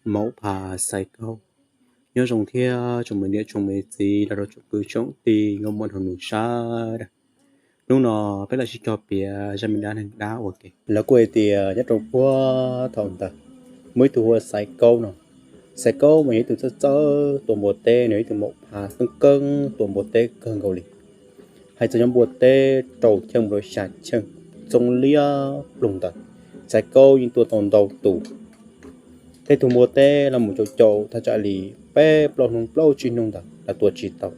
Maum Phas Xaiv Kaub. Nyob zoo thiab tsoom me niam tsoom me txiv los rau tsoom kwv tsoom tij nkauj muam nraug nus sawv daws. Hnub no peb los sib cog piav zaj me dab neeg dab ua ke. Lawv kuj hais tias nyob rau puag thaum ntawd muaj ib tug hu ua Xaiv Kaub no. Xaiv Kaub mas yog ib tug txawj txawj tua npua teb, nws yog ib tug maum phas keeb keeb tua npua teb kawg nkaus li. Hais txog cov npua teb rau cheej mus rau xya cheej txoov liab ploog ntawd, Xaiv Kaub yeej tua tau ntau tus. Tej tug npua teb los mus caum caum thaj tsam li peb plaub hnub plaub tsib hnub ntawd los tua tsis tau.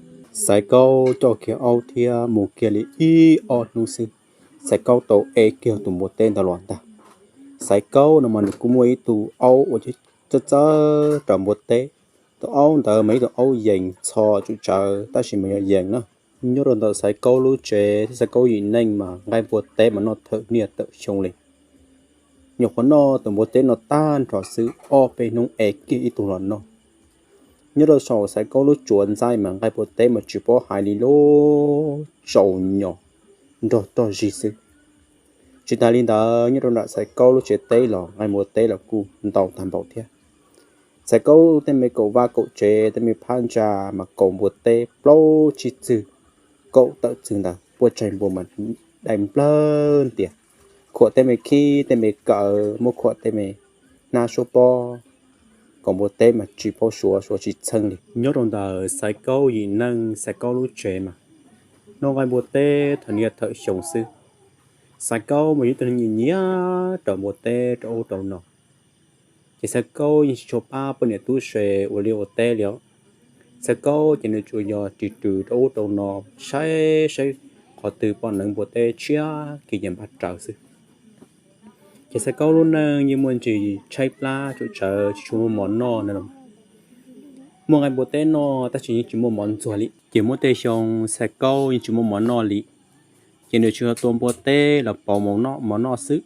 Xaiv Kaub coj kiag aub thiab mus kiag li ib ob hnub xwb, Xaiv Kaub tau ev kiag tus npua teb ntawd los ntag. Xaiv Kaub no mas nws kuj muaj ib tug aub uas txawj txawj rau npua teb. Tus aub ntawd mas ib tug aub yees txho tsum tsawv tab sis mas yog yees na. Nyob rau ntawm Xaiv Kaub lub tsev thiab Xaiv Kaub yim neej mas nqaij npua teb mas noj thawm niaj thawm xyoo li. Nyuam qhuav noj tus npua teb no tag nrho xwb, ob peb hnub ev kiag ib tug los noj. Nyob rau saum Xaiv Kaub lub tsuas ntxaij mas nqaij npua teb mas tsis paub hais li, lub tsaus nyos nrog rog zig xwb. Tsis tas li ntawd, nyob rau nram Xaiv Kaub lub tsev teb los nqaij npua teb los kuj ntau tag npaum thiab. Xaiv Kaub tej me kaum vaj kaum tsev, tej me phab ntsa mas kaum npua teb plaub tsib txwg, kaum tawm txwg ntawd, puab tsaig npua mas dai nplawg ntias, khuam tej me khib tej me kawm, muab khuam tej me hnab suab pob, kaum npua teb mas tsis paub suav, suav tsis txheeb li. Nyob rau ntawm Xaiv Kaub yim neej, Xaiv Kaub lub tsev mas noj nqaij npua teb thawm niaj thawm xyoo xwb. Xaiv Kaub mas yog ib tug neeg nyiam nyiam rau npua teb rau ub rau no. Ces Xaiv Kaub yeej tsis tshua pab poj niam tub se ua liaj ua teb li os. Xaiv Kaub ces nws tsuas yog ris rws rau ub rau no, saib saib qhov twg pom neev npua teb tshiab kiag ces npaj raws xwb. Ces Xaiv Kaub lub neej yeej muaj ntsis tshaib plab tsum tsawv, tsis tshua muaj mov noj no. Muaj nqaij npua teb noj tab sis yeej tsis muaj mov ntxuag li. Ces muaj tej xyoo Xaiv Kaub yeej tsis muaj mov noj li, ces nws tsuas yog tua npua teb los pauv mov noj xwb.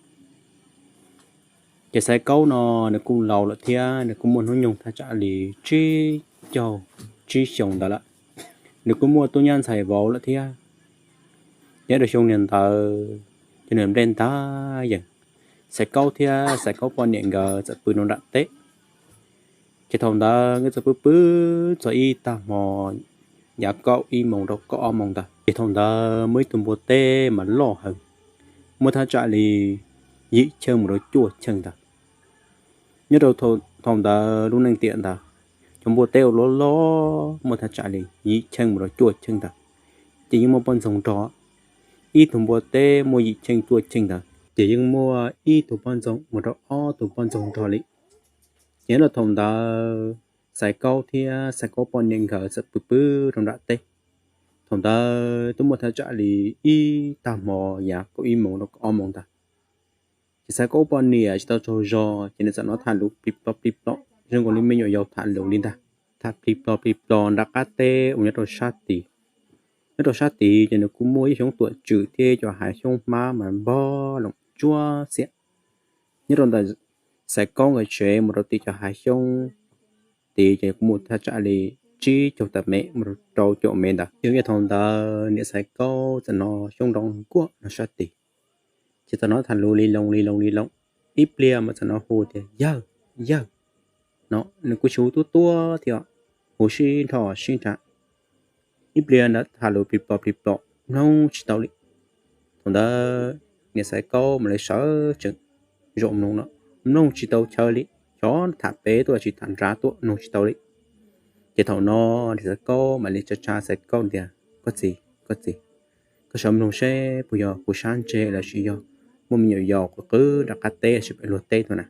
Ces Xaiv Kaub no nws kuj laus lawm thiab, nws kuj muaj hnub nyoog thaj tsam li tsib caug tsib xyoo ntawd lawm. Nws kuj muaj tub nyab ntxhais vauv lawm thiab. Nyob rau xyoo niag ntawd ces nws nplej ntag yees, Xaiv Kaub thiab Xaiv Kaub poj niam nkawd txawm pw rau nram teb. Ces thaum ntawd nkawd txawm pw pw txog ib tag hmo yav kaum ib moos rau kaum ob moos ntawd, ces thaum ntawd muaj ib tug npua teb mas loj heev, muaj thaj tsam li yim cheej mus rau cuaj cheej ntawd. Nyob rau thaum ntawd lub neej tiam ntawd, cov npua teb uas loj loj muaj thaj tsam li yim cheej mus rau cuaj cheej ntawd, ces yeej muaj poj ntxoog nrog. Ib tug npua teb muaj yim cheej cuaj cheej ntawd ces yeej muaj ib tug poj ntxoog mus rau ob tug poj ntxoog nrog li. Ces nyob rau thaum ntawd Xaiv Kaub thiab Xaiv Kaub poj niam nkawd txawm pw pw rau nram teb. Thaum ntawd twb muaj thaj tsam li ib tag hmo yav kaum ib moos rau kaum ob moos ntawd, ces Xaiv Kaub poj niam tsis tau tsaug zog ces nws txawm hnov tham lus plig plog plig plog zoo nkaus li me nyuam yaus tham lus li ntag. Tham plig plog plig plog nram qab teb uas nyob rau sab tid. Nyob rau sab tid ces nws kuj muaj ib xyoob tuam tswm thiab cov hav xyoob hmab mas npog loos tsuab xiam. Nyob rau ntawm Xaiv Kaub nkawd tsev mus rau tim cov hav xyoob tid ces kuj muaj thaj tsam li tsib caug tawm mev mus rau rau caum mev ntawd. Ces thaum ntawd niam Xaiv Kaub txawm hnov xyoob nroo nkuaj no sab tid, ces txawm hnov tham lus li loo li loo li loo. Ib pliag mas txawm hnov hu tias yawg, yawg no, nws kuj tsis hu tuab tuab thiab, hu sib nrho sib nrha. Ib pliag ntawd tham lus plig plog plig plog mloog tsis tau li. Thaum ntawd niam Xaiv Kaub mam li sawv tsees zaum mloog no, mloog tsis tau chaw li, xyov tham pem tuaj los sis tham nrad tuaj mloog tsis tau li. Ces thaum no niam Xaiv Kaub mam li tsa tsa Xaiv Kaub tias koj txiv, koj txiv, koj sawv mloog seb puas yog kuv sab ntseg los sis yog muaj me nyuam yaus qw qw nram qab teb los sis pem luag teb tuaj na.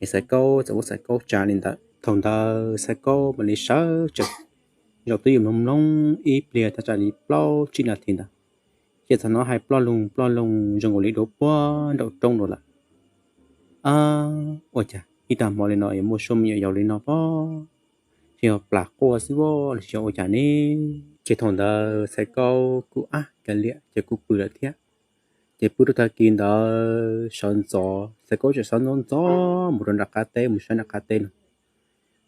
Ces Xaiv Kaub txawm muab Xaiv Kaub tsa li ntawd. Thaum ntawd Xaiv Kaub mam li sawv tsees zaum twj ywm mloog mloog ib pliag thaj tsam li plaub tsib nas this ntawd, ces txawm hnov hais ploj loog ploj loog zoo nkaus li dua puag nraum roob dua lawm. Ab, ua cas ib tag hmo li no yuav muaj suab me nyuam yaus li no pob? Tsis yog plam quaj xwb los sis yog ua cas ne? Ces thaum ntawd Xaiv Kaub kuj ab kiag liam ces kuj pw lawm thiab. Ces pw rau tag kis ntawd sawv ntxov, Xaiv Kaub tseem sawv ntxov ntxov mus rau nram qab teb mus saib nram qab teb no,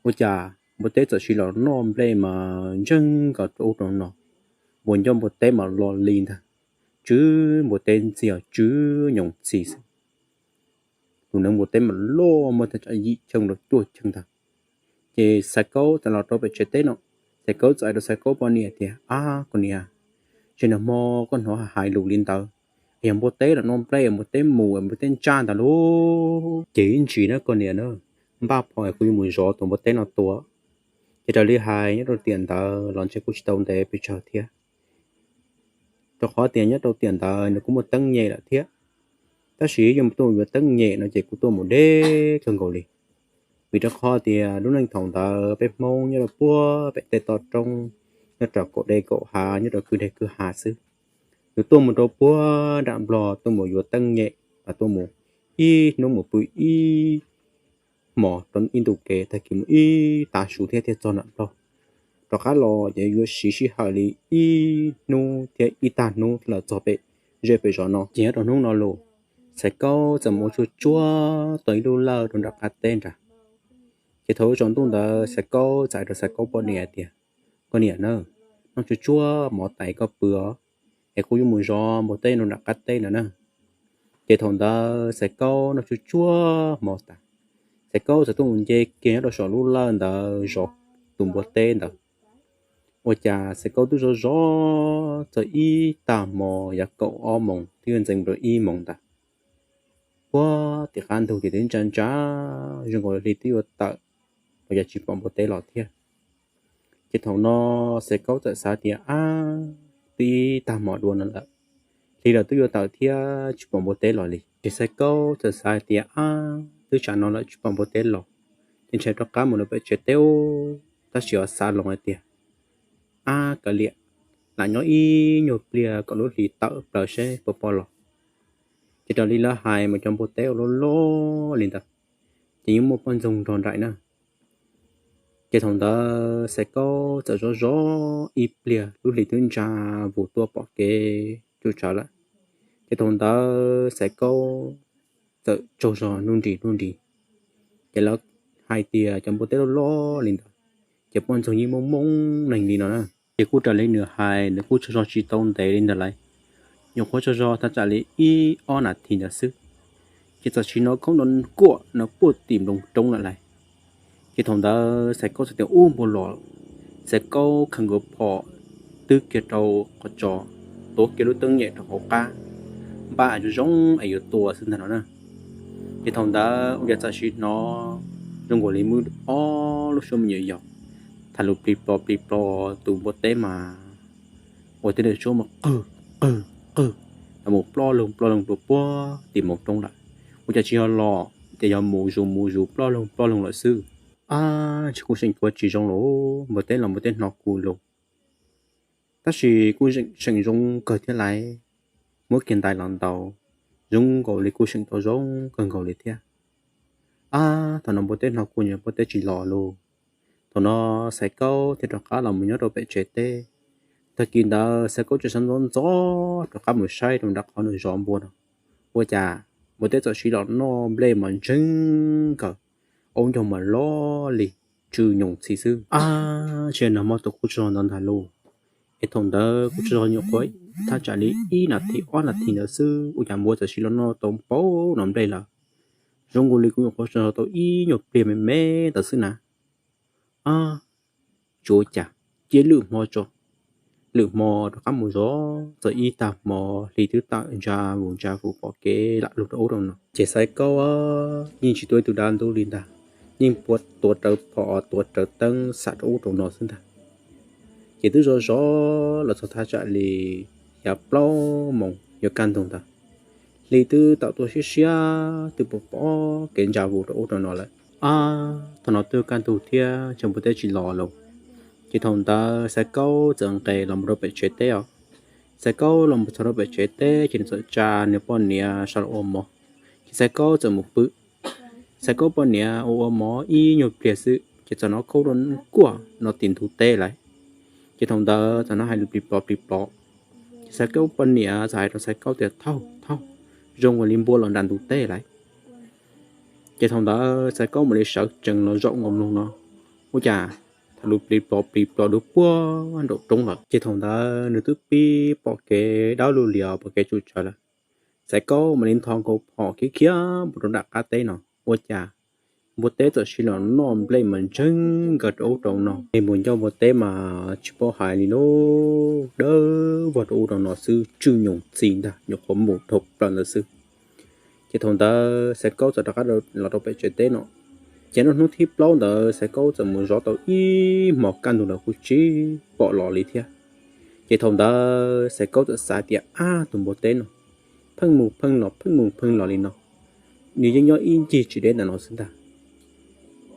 ua cas npua teb txawm sim los noj nplej mas ntseeg nkaus rau ub rau no. Npua nco npua teb mas lo li ntag, tsw npua teb ntxiag tsw nyoos txi xwb. tus neev npua teb mas loj muaj thaj tsam yim cheej rau cuaj cheej ntag. Ces Xaiv Kaub txawm los rau pem tsev teb no, Xaiv Kaub txawm hais rau Xaiv Kaub poj niam tias, Ab koj niam, tsis nag hmo koj hnov hais lus li ntawd, yog npua teb los noj nplej, npua teb mus, npua teb ntsaj ntag lauj. Ces ib ntsis na koj niam na, npaj phom kuv yuav mus zov tus npua teb no tua. Ces raws li hais nyob rau tiam ntawd los ntshe kuj tsis tau ntev pes tsawg thiab, rau qhov tias nyob rau tiam ntawd nws kuj muaj teeb nyem lawm thiab. Tab sis yog tuaj yuav teeb nyem no ces kuj tuaj mus deb kawg nkaus li, vim rau qhov tias lub neej thaum ntawd peb Hmoob nyob rau puag pem tej toj roob, nyob rau kaum dej kaum hav, nyob rau kwj deg kwj hav xwb. Yus tuaj mus rau puag nram Nplog tuaj mus yuav teeb nyem, tuaj mus ib hnub mus pw ib hmos rau ib ntu kev, tag kis mus ib tav su thiab thiaj txog nram Nplog. Rov qab los ces yuav siv sij hawm li ib hnub thiab ib tag hnub los txog pem zej pem zos no. Ces nyob rau hnub no los, Xaiv Kaub txawm mus ua tsuag tsuag tau ib lub lawj rau nram qab teb nrad. Ces thaum tsaus ntuj ntawd Xaiv Kaub txawm hais rau Xaiv Kaub poj niam tias, Koj niam na, noj tsuag tsuag mov tas koj pw os, es kuv yuav mus zov npua teb rau nram qab teb lawm na. Ces thaum ntawd Xaiv Kaub noj tsuag tsuag mov tas, Xaiv Kaub txawm tuaj mus nce kiag nyob rau saum lub lawj ntawd zov tus npua teb ntawd. Ua cas Xaiv Kaub twb zov zov txog ib tag hmo, yav kaum ob moos twb yuav ntxeev rau ib moos ntawd, puag tim qab ntug ces twb ntsa ntsa, zoo nkaus li hli twb yuav tawm, ua cas tsis pom npua teb los thiab. Ces thaum no Xaiv Kaub txawm xav tias, Ab, twb ib tag hmo dua no lawm, hli los twb yuav tawm thiab tsis pom npua teb los li. Ces Xaiv Kaub txawm xav tias, Ab, twb tsam no lawm tsis pom npua teb los, ces ntshe rov qab mus rau pem tsev teb ub. Tab sis ho xav los hais tias, Ab kav liam, lam nyob ib nyuag pliag kom lub hli tawm plaws seb puas pom los. Ces raws li lawv hais mas cov npua teb ua loj loj li ntawd, ces yeej muaj poj ntxoog nrog nraim na. Ces thaum ntawd Xaiv Kaub txawm zov zov ib pliag, lub hli twb ntsa vus tuaj pom kev tsum tsawv lawm. Ces thaum ntawd Xaiv Kaub txawm tsaug zog nuj nris nuj nris. Ces lawv hais tias cov npua teb loj loj li ntawd, ces poj ntxoog yeej muaj moob neeg li no na. Ces kuj raws li nws hais, nws kuj tsaug zog tsis tau ntev li ntawd lauj, nyuam qhuav tsaug zog thaj tsam li ib ob nas this ntawd xwb, ces txawm sim hnov khoob nrov nkuaj no puag tim nploos roob lawm lauj. Ces thaum ntawd Xaiv Kaub txawm tias, Ub, npua los. Xaiv Kaub khaws nkaus phom twb kiag rau qhov tsos, tuav kiag lub teeb nyem rau hauv qab, npaj zoo zoo es yuav tua xwb ntag no na. Ces thaum ntawd ua cas txawm sim hnov zoo nkaus li muaj ob lub suab me nyuam yaus tham lus plig plo plig plo, tus npua teb mas ua tej suab mas qwg qwg qwg, mus ploj loog ploj loog rau puag tim nploos roob lawm. Ua cas tsis yog los, ces yog mus zus mus zus ploj loog ploj loog lawm xwb. Ab, ntshe kuv seem ua tsis zoo los, npua teb los npua teb hnov kuv los. Tab sis kuj seem zoo kawg thiab lauj, muab kiag ntais los ntaus, zoo nkaus li kuj seem tau zoo kawg nkaus li thiab. Ab, thaum no npua teb hnov kuv, npua teb tsis los lauj. Thaum no Xaiv Kaub thiaj rov qab los mus nyob rau pem tsev teb. Tag kis ntawd Xaiv Kaub tseem sawv ntxov ntxov rov qab mus saib rau nram qhov nws zov npua no, ua cas npua teb txawm sim los noj nplej mas ntseeg kawg, aub ncaug mas loj li, tsw nyoos txhis xwb. Ab, ntshe nag hmo tus kuj tsaug zog ntawd ntag lauj. Es thaum ntawd kuj tsaug zog nyuam qhuav thaj tsam li ib nas this ob nas this ntawd xwb, ua cas npua txawm sim los noj tau npaum no nplej lawm. Zoo nkaus li kuv nyuam qhuav tsaug zog tau ib nyuag pliag me me ntawd xwb na. Ab, tsuav cas, cia lwm hmo tso. Lwm hmo rov qab mus zov txog ib tag hmo, hli twb tawm ntsa vus ntsa vus pom kev lam lug rau ub rau no. Ces Xaiv Kaub yeej tsis tuav ib tug dab ntub li ntag, yeej tuav rawv phom tuav rawv teeb xam rau ub rau no xwb ntag. Ces twb zov zov los txog thaj tsam li yav plaub moos yuav kaj ntug ntawd, hli twb tawm tuaj siab siab twb pom pom kev ntsa vus rau ub rau no lawm. Ab, thaum no twb kaj ntug thiab ntshe npua teb tsis los lauj. Ces thaum ntawd Xaiv Kaub txawm nqes los mus rau pem tsev teb os. Xaiv Kaub los mus txog rau pem tsev teb ces nws txawm tsa nws poj niam sawv los ua mov, ces Xaiv Kaub txawm mus pw. Xaiv Kaub poj niam ua ua mov ib nyuag pliag xwb ces txawm hnov khoob nrov nkuaj no tim ntug teb lawm. Ces thaum ntawd txawm hnov hais lus plig plov plig plov. Ces Xaiv Kaub poj niam txawm hais rau Xaiv Kaub tias, Thauj, thauj, zoo ua li npua los nram ntug teb lawm. Ces thaum ntawd Xaiv Kaub mam li sawv tsees los zaum nkaus mloog no, ua cas tham lus plig plov plig plov dua puag nraum roob lawm. Ces thaum ntawd nws twb pib pom kev dawb lug lias pom kev tsum tsawv lawm. Xaiv Kaub mam li ntho nkaus phom khiav khiav mus rau nram qab teb no, ua cas npua teb txawm sim los noj nplej mas ntseeg nkaus rau ub rau no. Mus ncauj npua teb mas tsis paub hais li lauj, dawb vog rau ub rau no xwb, tswj nyoos txi ntag, nyuam qhuav mus dhau plaws ntawd xwb. Ces thaum ntawd Xaiv Kaub txawm rov qab los rau pem tsev teb no, ces noj hnub thib plaub ntawd Xaiv Kaub txawm mus zov tau ib hmos kaj ntug ntawd kuj tsis pom los li thiab. Ces thaum ntawd Xaiv Kaub txawm xav tias, ab, tus npua teb no pheej mus pheej los pheej mus pheej los li no, nws yeej nyob ib ncig tsis deb ntawm no xwb ntag.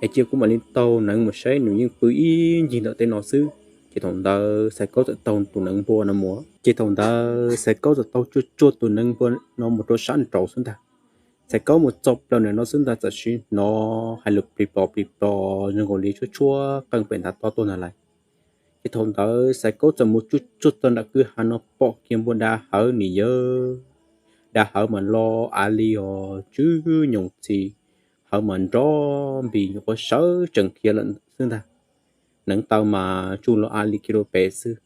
Es cia kuv mam li taug neev mus saib, nws yeej pw ib ncig ntawm tej no xwb. Ces thaum ntawd Xaiv Kaub txawm taug tus neev npua no mus. Ces thaum ntawd Xaiv Kaub txawm taug tsuag tsuag tus neev npua no mus rau sab nraud xwb ntag. Xaiv Kaub mus txog plaws ntawm no xwb ntag, txawm sim hnov hais lus plig plos plig plos zoo nkaus li tshuab tshuab qeej pem ntav tob tuaj ntag lais. Ces thaum ntawd Xaiv Kaub txawm mus tsuag tsuag txog nram kwj ha no pom kiag npua dav hawv nws yawg, dav hawv mas lo av li os, tswj nyoos txi, hawv mas nrov npis, nyuam qhuav sawv tsees khiav lawm xwb ntag. Neev taw mas tsuj lo av li kiag rau pem xwb.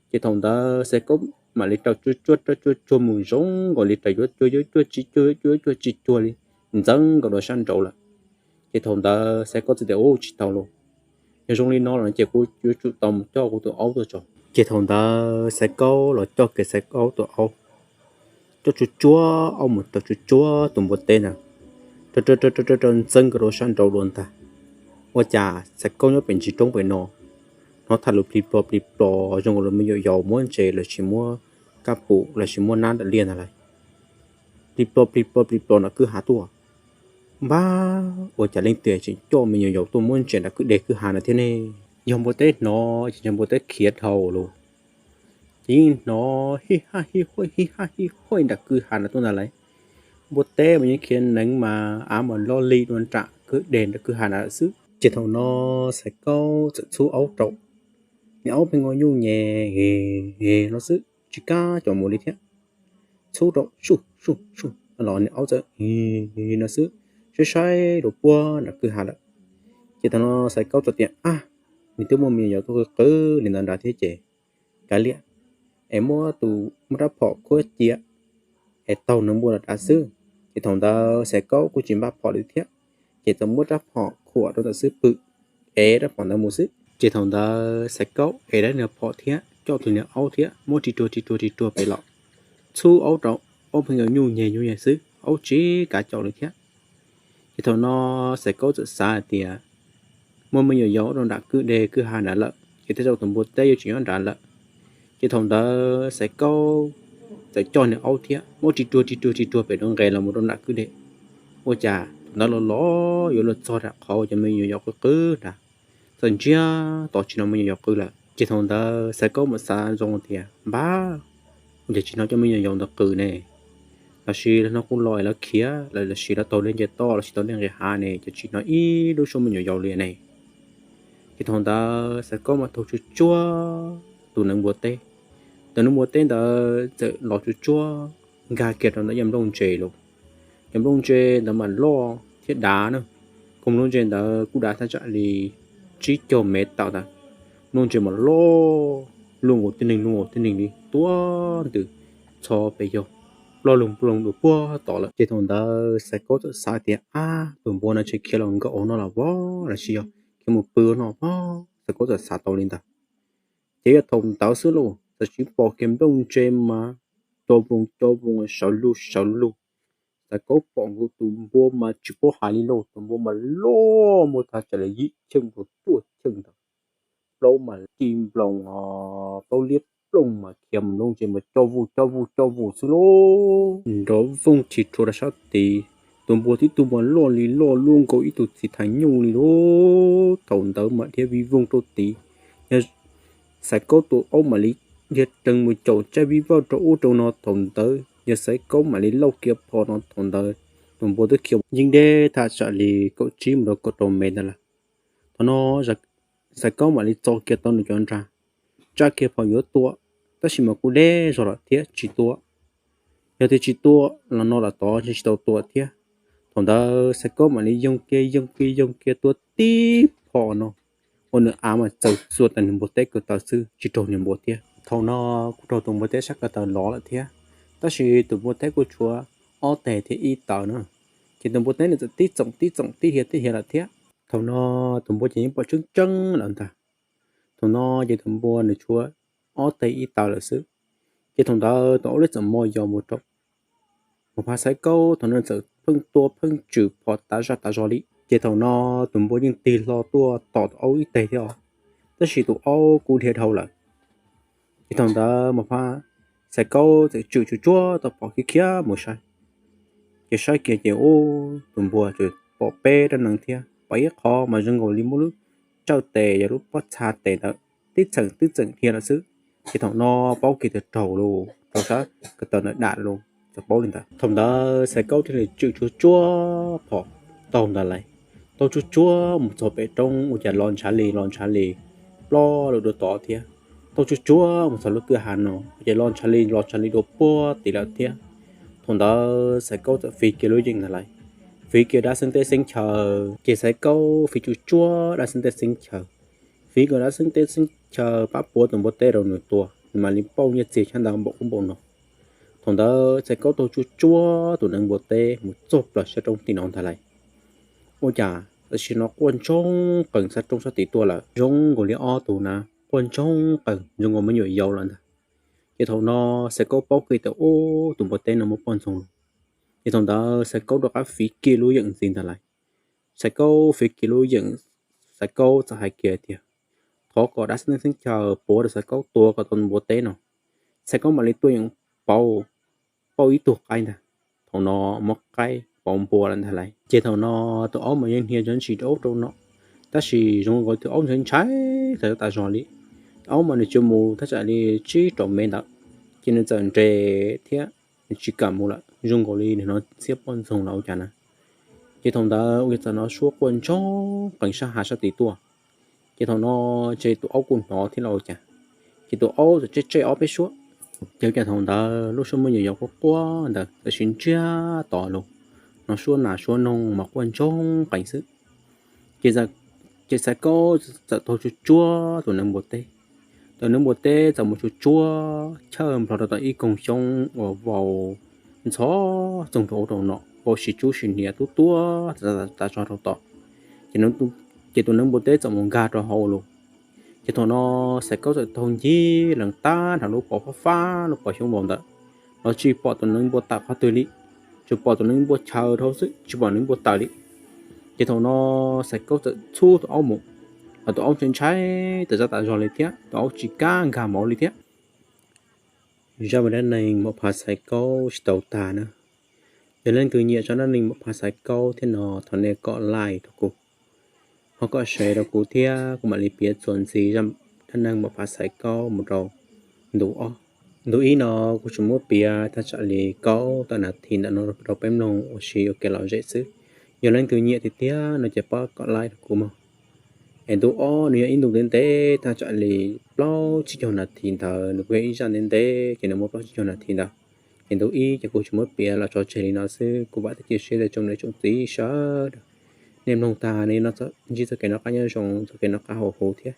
Ces thaum ntawd Xaiv Kaub mam li raws tsuag tsuag raws tsuag tsuag mus zoo nkaus li raws yuav cuag yuav cuag tsis cuag yuav cuag tsis cuag li, ntxeev nkaus rau sab nraud lawm. Ces thaum ntawd Xaiv Kaub txawm tias, ub, tsis tau lauj, yog zoo li no los ces kuv yuav tsum tau mus coj kuv tus aub tuaj tso. Ces thaum ntawd Xaiv Kaub los coj kiag Xaiv Kaub tus aub, coj tsuag tsuag, aub mus raws tsuag tsuag tus npua teb ntawd, raws raws raws raws ntxeev nkaus rau sab nraud dua ntag. Ua cas Xaiv Kaub nyob pem ntsis roob pem no, hnov tham lus plig plos plig plos zoo nkaus li me nyuam yaus muab ntses los sis muab kab pum los sis muab nab nram liaj ntag lais. Plig plos plig plos plig plos nram kwj ha tuaj. Npab, ua cas leej twg tseem coj me nyuam yaus tuaj muab ntses nram kwj deg kwj ha no thiab ne? Yog npua teb hnov ces npua teb khiav dhau lawm. Ces yeej hnov hij haj hij huaj hij haj hij huaj nram kwj ha no tuaj ntag lais. Npua teb mas yeej khiav neev mas av mas loj li dua nram kwj deg nram kwj ha ntawd xwb. Ces thaum no Xaiv Kaub txawm txhub aub rau, nws aub pheej ua nyuj nyem no xwb, tsis kam caum mus li thiab. Txhub rau suj suj suj los nws aub txawm no xwb, saib saib rau puag nram kwj ha lawm. Ces thaum no Xaiv Kaub txawm tias, ab, nws twb muaj me nyuam yaus tuaj qw qw li ntawd nrad thiab ces kav liam, es muab tus, muab rab phom khuab cia es taug nws npua los rau xwb. Ces thaum ntawd Xaiv Kaub kuj tsis npaj phom li thiab, ces txawm muab rab phom khuam rau ntawm xub pwg, ev rab phom ntawd mus xwb. Ces thaum ntawd Xaiv Kaub ev rab niag phom thiab coj tus niag aub thiab muab ris ruag ris ruag ris ruag pem los, txhub aub rau, aub pheej ua nyuj nyem nyuj nyem xwb, aub tsis kam caum li thiab. Ces thaum no Xaiv Kaub txawm xav hais tias muaj me nyuam yaus rau nram kwj deg kwj ha nrad lawm ces tej zaum tus npua teb yuav tsis nyob nrad lawm. Ces thaum ntawd Xaiv Kaub txawm coj niag aub thiab muab ris ruag ris ruag ris ruag pem rau nqes los mus rau nram kwj deg. Ua cas thaum ntawd los los yuav luag txog nram qhov uas cov me nyuam yaus qw qw nrad, txawm ntsiag to tsis hnov me nyuam yaus qw lawm. Ces thaum ntawd Xaiv Kaub mam xav zoo tias, npab, ua cas tsis hnov cov me nyuam yaus ntawd qw ne? Los sis lawv hnov kuv los es lawv khiav lawm, los sis lawv taug dej nce toj los sis taug dej nqis hav ne, ces tsis hnov ib lub suab me nyuam yaus li ne. Ces thaum ntawd Xaiv Kaub mas taug tsuag tsuag tus neev npua teb. Tus neev npua teb ntawd txawm los tsuag tsuag nkag kiag rau ntawm yam nplooj ntse lawm. Cov nplooj ntse ntawd mas loj thiab dav na, koj nplooj ntse ntawd kuj dav thaj tsam li tsib caug mev tawm ntawd. Nplooj ntse mas loj, luaj nkaus tib neeg luaj nkaus tib neeg li tuaj ntws, txho pes yog ploj loog ploj loog dua puag tod lawm. Ces thaum ntawd Xaiv Kaub txawm xav tias, ab, tus npua no tseem khiav los nkaum hauv no los pob, los sis yog khiav mus pw no pob, Xaiv Kaub txawm xav tau li ntawd. Ces yog thaum ntawd xwb lauj, txawm sim pom kiag nplooj ntse mas co voos co voos sawv lug sawv lug. Xaiv Kaub pom nkaus tus npua mas tsis paub hais li lauj, tus npua mas loj muaj thaj tsam li yim cheej rau cuaj cheej ntawd, plaub mas ci nploos os, plaub liab ploog mas khiav mus nplooj ntse mas co vus co vus co vus xwb lauj. Nrov vooj thim rhuav rau sab tid, tus npua tib tug mas loj li loj luaj nkaus ib tug txiv thas nyuj li lauj. Thaum ntawd mas dhia vij voog rau tid, yog Xaiv Kaub tus aub mam li dhia rees mus caum tsaib vij voj rau ub rau no. Thaum ntawd yog Xaiv Kaub mam li lauj kiag phom no, thaum ntawd tus npua twb khiav yeej deb thaj tsam li kaum tsib mus rau kaum rau mev ntawd lawm. Thaum no Xaiv Kaub mam li txo kiag tau nws cov nra, tsa kiag phom yuav tua, tab sis mas kuj deb zog lawm thiab tsis tua. Yog tias tsis tua los no los tod tsis tau tua thiab. Thaum ntawd Xaiv Kaub mam li yoog kiag yoog kiag yoog kiag tua tib phom no, ua nws av mas txaws xuas tas nws npua teb ko taw xwb, tsis raug nws npua thiab. Thaum no kuj raug tus npua teb sab ko taw lov lawm thiab. Tab sis tus npua teb kuj tshuav ob teg thiab ib taw na. Ces tus npua teb nws txawm tib txoom tib txoom tib hiav tib hiav lawm thiab. Thaum no tus npua ces yeej pom tseeb tseeb lawm ntag. Thaum no ces tus npua nws tshuav ob teg ib taw lawm xwb. Ces thaum ntawd tus aub li txawm mo yos mus rau Mos Phas Xaiv Kaub, thaum no txawm pheej tua pheej tswm phom tav zaj tav zog li. Ces thaum no tus npua yeej tig hlo tuaj tom tus aub ib teg thiab os, tab sis tus aub kuj dhia dhau lawm. Ces thaum ntawd Mos Phas Xaiv Kaub txawm tswm tsuag tsuag tau phom khiav khiav mus saib. Ces saib kiag ces ub, tus npua tsuas pom peb rab nees thiab pom ib qho mas zoo nkaus li muaj lub tsawj tes yog lub pob txha tes ntawd tib txheem tib txheem dhia lawm xwb. Ces thaum no paub kiag tias raug lawm, raug sab ko taw ntawd dam lawm, txawm paub li ntawd. Thaum ntawd Xaiv Kaub thiaj li tswm tsuag tsuag phom taug ntawd lais, taug tsuag tsuag mus txog pem roob ua cas los ntshav li los ntshav li, ploj lawm dua tod thiab. Taug tsuag tsuag mus txog lub kwj ha no ua cas los ntshav li los ntshav li dua puag tid lawm thiab. Thaum ntawd Xaiv Kaub txawm fiv kiag lub yeem ntawd lais, fiv kiag dab xeeb teb xeeb chaw. Ces Xaiv Kaub fiv tsuag tsuag dab xeeb teb xeeb chaw, fiv kiag dab xeeb teb xeeb chaw pab puav tus npua teb rau nws tua, nws mam li pauj nyiaj txiag tshaj ntawd npaum ub npaum no. Thaum ntawd Xaiv Kaub taug tsuag tsuag tus neev npua teb mus txog plaws sab roob tim no ntag lais. Ua cas tam sim no quaj ntsoog qees sab roob sab tid tuaj lawm, zoo nkaus li ob tug na, quaj ntsoog qees zoo nkaus me nyuam yaus lawm ntag. Ces thaum no Xaiv Kaub paub kiag tias ub, tus npua teb no muaj poj ntxoog lawm. Ces thaum ntawd Xaiv Kaub rov qab fiv kiag lub yeem ntxiv ntag lais. Xaiv Kaub fiv kiag lub yeem, Xaiv Kaub txawm hais kiag tias thov kom dab xeeb teb xeeb chaw puav rau Xaiv Kaub tua kom tau npua teb no. Xaiv Kaub mam li tua yeem pauv, pauj ib tug qaib ntag. Thaum no muab qaib pauv npua lawm ntag lais. Ces thaum no tus aub mas yeej hnia ntshai rau ub rau no, tab sis zoo nkaus tus aub ntshai ntshai tas zog li. Tus aub mas nws tsuas mus thaj tsam li tsib rau mev ntawd, ces nws txawm nres thiab nws tsis kam mus lawm, zoo nkaus li nws hnov ntxhiab poj ntxoog los ua cas na. Ces thaum ntawd ua cas txawm hnov suab quaj ntsoog qees sab hav sab tid tuaj. Ces thaum no ces tus aub kuj hnov thiab los ua cas, ces tus aub txawm tsej tsej ob peb suab. Ces ua cas thaum ntawd lub suab me nyuam yaus quaj quaj ntawd txawm sib ntsiag to los, hnov suab nas suab noog mas quaj ntsoog qees xwb. Ces Xaiv Kaub txawm taug tsuag tsuag tus neev npua teb. Tus neev npua teb txawm mus tsuag tsuag chawj nplho rau tom ib koog xyoob uas vau ntxhov txoog rau ub rau no, vau sib tsub sib hnia tub tuab tas zog rau tod. Ces tus neev npua teb txawm mus nkag rau hauv lawm. Ces thaum no Xaiv Kaub txawm taug ncig lees tab nrho lub pob fab fab lub pob xyoob vau ntawd los tsis pom tus neev npua tawm qhov twg li, tsuas pom tus neev npua chaw dhau xwb tsis pom neev npua tawm li. Ces thaum no Xaiv Kaub txawm txhub tus aub mus, los tus aub ntshai ntshai tas zaj tas zog li thiab tus aub tsis kam nkag mus li thiab. Zaj me dab neeg Mos Phas Xaiv Kaub tsis tau tag na. Yog leej twg nyiam zaj dab neeg Mos Phas Xaiv Kaub thiab no thov nej kom like rau kuv, ho kom share rau kuv thiab kuv mam li piav txuas ntxiv zaj dab neeg Mos Phas Xaiv Kaub mus rau ntu ob. Ntu ib no kuv tsuas muab piav thaj tsam li kaum tawm nas this ntawm no rau peb mloog ua si ua kev lom zem xwb. Yog leej twg nyiam tiag tiag no ces pab kom like rau kuv mog. Es ntu ob nws yog ib ntu ntev ntev thaj tsam li plaub tsib caug nas this ntawd, nws kuj yog ib zaj ntev ntev ces nws muaj plaub tsib caug nas this ntawd. Ces ntu ib ces kuv tsuas muab piav los tso tseg li no xwb, kuv vam thiab cia siab tias tsoom niam tsoom txiv sawv daws nej mloog tag nej ntsib txoj kev noj qab nyob zoo, txoj kev noj qab haus huv thiab.